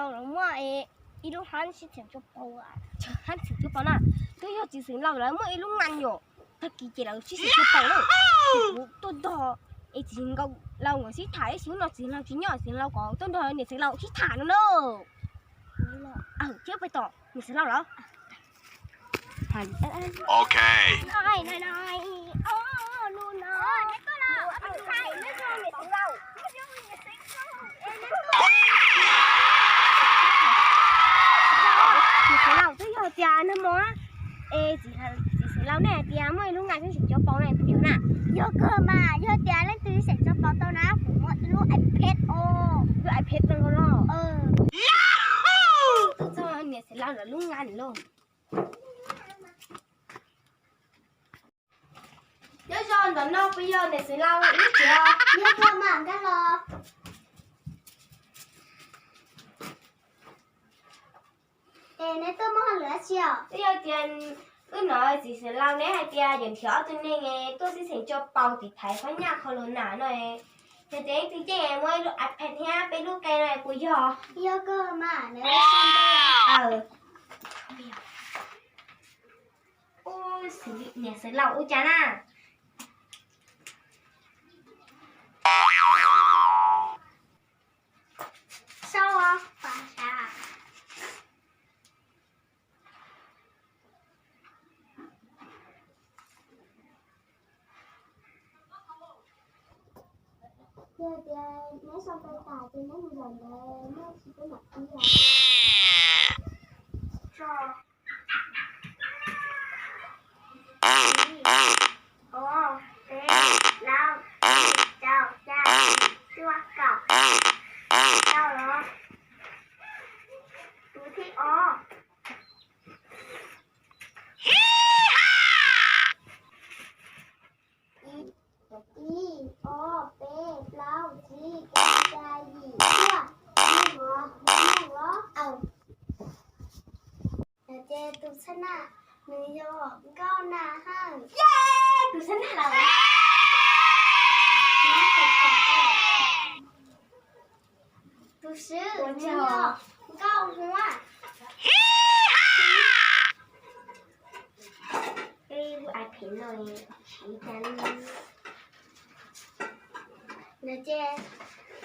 Muaj ib lub hab sib xeem tsua paus, hab sib xeem tsua paus na, twb yog txiv xeem laus lawv muaj ib lub ngan nyom, tag kis ces lawv sib xeem tsua paus na. Ces kuv tuaj ntog es txiv laus nkawd sib tham ib sim no txiv laus tsis nyob, txiv laus kom tuaj nrog niam txiv laus sib tham no na. Thiab peb tom niam txiv laus lawm. Ok. Niam xeev laus twb yog tias nag hmo es txiv xeev laus nej hais tias muaj ib lub nqa sib xeem tsua paus na puas yog na? Yog kawg mas, yog tias leej twg sib xeem tsua paus tau na kuv muaj ib lub iPad os. Lub iPad tau los? Txog niam xeev laus lawv lub nqa lawm. Nyob zoo, ntawm no puas yog niam xeev laus lub tsev? Yog kawg mas, nkag los. Es neb tuaj muaj hauj lwm dab tsi os? Twb yog tias wb hnov txiv xeev laus neb hais tias yuav nrhiav ob tug neeg tuaj sib xeem tsua paus tiv thaiv phab nyaj qhov los nas no. Yog tias leej twg yeej muab ib lub iPad thiab peb lub qe no puas yog? Yog kawg mas, neb ua tsaug ntau. Ub, niam xeev laus ua cas na? Sau os. Yog tias neb sau tau tas ces neb mus zaum ntawd, neb tsis pub mam qhib os. Ib, ob, peb, plaub, tsib, rau, xya, yim, cuaj, kaum. Tau los? Tus thib ob. Ib, ob, peb, plaub, tsib, rau, xya, yim, cuaj. Nws los, nws los. Ces tus txhab naj nws yog Nkauj Naj Hawj. Tus txhab naj los. Tus swb nws yog Nkauj Huab. Peb lub iPad no siv tas li. Ces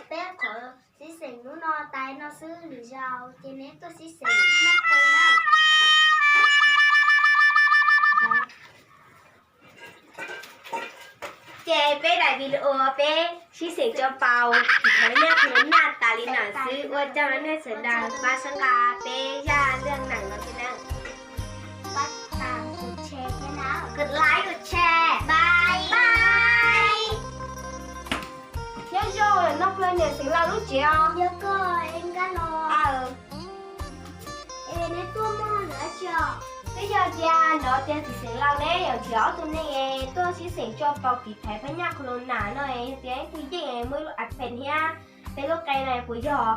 peb qhov sib xeem hnub no tas li no xwb, lwm zaus ces neb tuaj sib xeem noj qe na. Ces peb daim video peb sib xeem tsua paus tiv thaiv phab nyaj qhov los nas tas li no xwb, ua tsaug rau nej sawv daws pab saib nqa peb zaj lwj neem no thiab na. Pab tam tus share thiab na. Kov like, kov share. Bye. Bye. Nyob zoo, no kuv niam xeev laus lub tsev os. Yog kawg, es nkag los. Es neb tuaj muaj hauj lwm dab tsi os? Twb yog tias hnov tias txiv xeev laus neb yuav nrhiav ob tug neeg tuaj sib xeem tsua paus tiv thaiv phab nyaj qhov los nas no, yog tias leej twg yeej muaj ib lub iPad thiab peb lub qe no puas yog?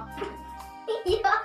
Yog kawg.